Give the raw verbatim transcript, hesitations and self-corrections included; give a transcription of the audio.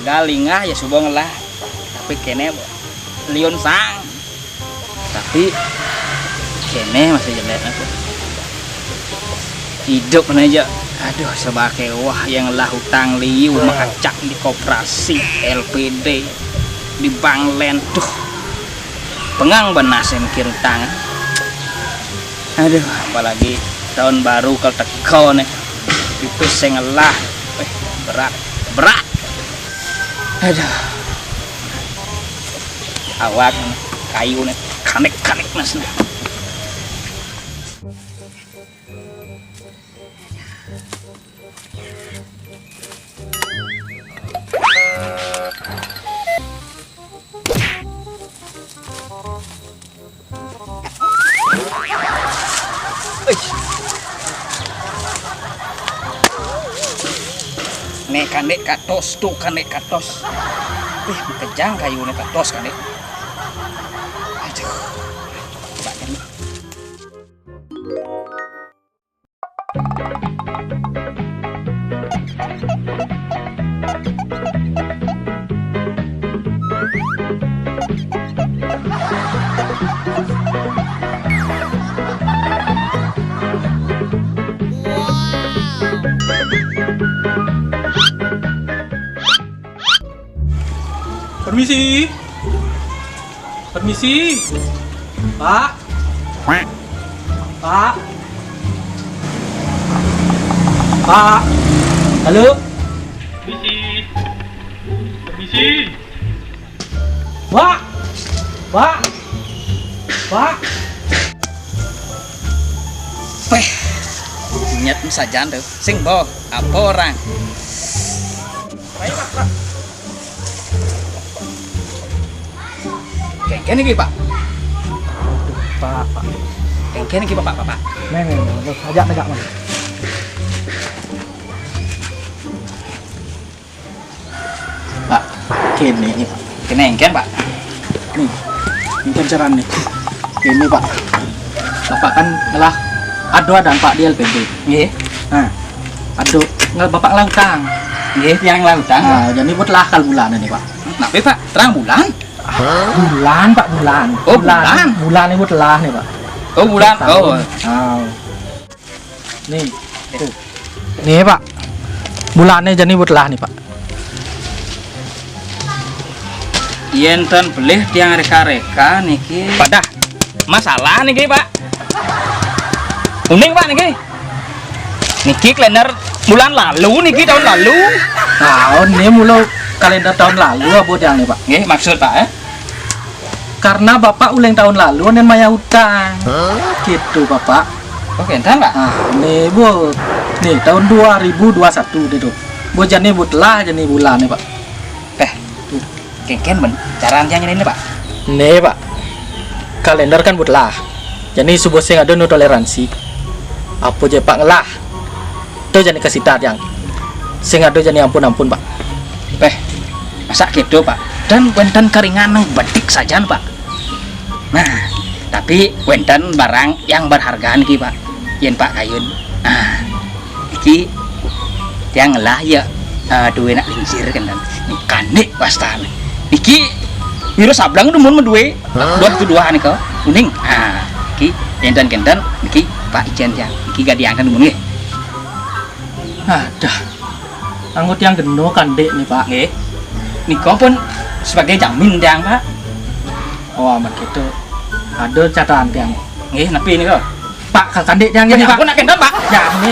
Galingah ya suba ngelah. Tapi kene liun sang. Tapi kene masih jelek aku. Hidup aja. Aduh, sebake wah yang lah utang liu, makacak di koperasi, L P D, di bank len. Duh, pengang benas yang mikir utang. Aduh, apalagi tahun baru kal teko nih. Itu sing ngelah. Eh, berat, berat. Aduh. Awak kayu nih, kanek-kanek nas nih. Nek kandek katos, tuh kandek katos. Wih, kejang kayu nek katos kandek. Aduh. Coba kandek. Permisi. Permisi. Pak. Pak. Pak. Halo. Permisi. Permisi. Pak. Pak. Pak. Peh. Nyet sajan tuh. Sing boh. Apa orang? Kengken iki, Pak. Pak, Pak. Kengken iki, Pak, Pak, Pak. Nih, nih, nih, terus ajak tegak, Mas. Pak, kene iki, Pak. Kene engken, Pak. Nih, ini kan carane. Ini, Pak. Bapak kan ngelah ado adan, Pak, di L P D. Nggih. Nah, ado ngelah Bapak ngelah utang. Nggih, tiang ngelah utang, Pak. Nah, jadi buat lah kal bulan ini, Pak. Nape, Pak? Terang bulan? Bulan, Pak, bulan. Oh, bulan. Bulan ini buat lah nih, Pak. Oh, bulan. Tahun. Oh. Oh. Nih. Tuh. Nih, Pak. Bulane jani buat lah nih, Pak. Yen ten pelih tiang reka-reka niki. Padah. Masalah niki, Pak. Uning, Pak, niki. Niki kalender bulan lalu niki, tahun lalu. Nah, ini mula kalender tahun lalu apa tiang nih, Pak? Nggih, maksud, Pak, eh? Karena Bapak ulang tahun lalu nen mayah utang. Gitu, Bapak. Oh, kenten, Pak? Ah, nih, Bu. Nih, tahun dua ribu dua satu nih, tuh. Bu, jani buat lah, jani bulan nih, Pak. Eh, tuh. Kengken ben. Cara yang ini, Pak. Nih, Pak. Kalender kan buat lah. Jani subuh sing ada no toleransi. Apa je Pak ngelah? Tuh jani kasita tiang. Sing ada jani ampun-ampun, Pak. Peh, masa gitu, Pak? Dan wenten keringan nang bedik sajan, Pak. Nah, tapi wenten barang yang berharga niki, Pak. Yen Pak kayun. Nah, iki tiang ngelah ya, eh, duwe nak lincir kan. Niki kanik wastane. Niki wira sablang dumun duwe. Dua itu dua nika. Uning. Nah, niki enten kenten niki Pak ijen tiang. Niki gadiangkan dumun nggih. Adah. Anggo tiang geno kandik nih, Pak. Nggih. Nika pun sebagai jamin tiang, Pak. Oh, aman gitu. Ada catatan tiang. Nggih, napi nika? Pak, kandik tiang ini, Pak. Ampun, nak kenten, Pak. Ya, ini.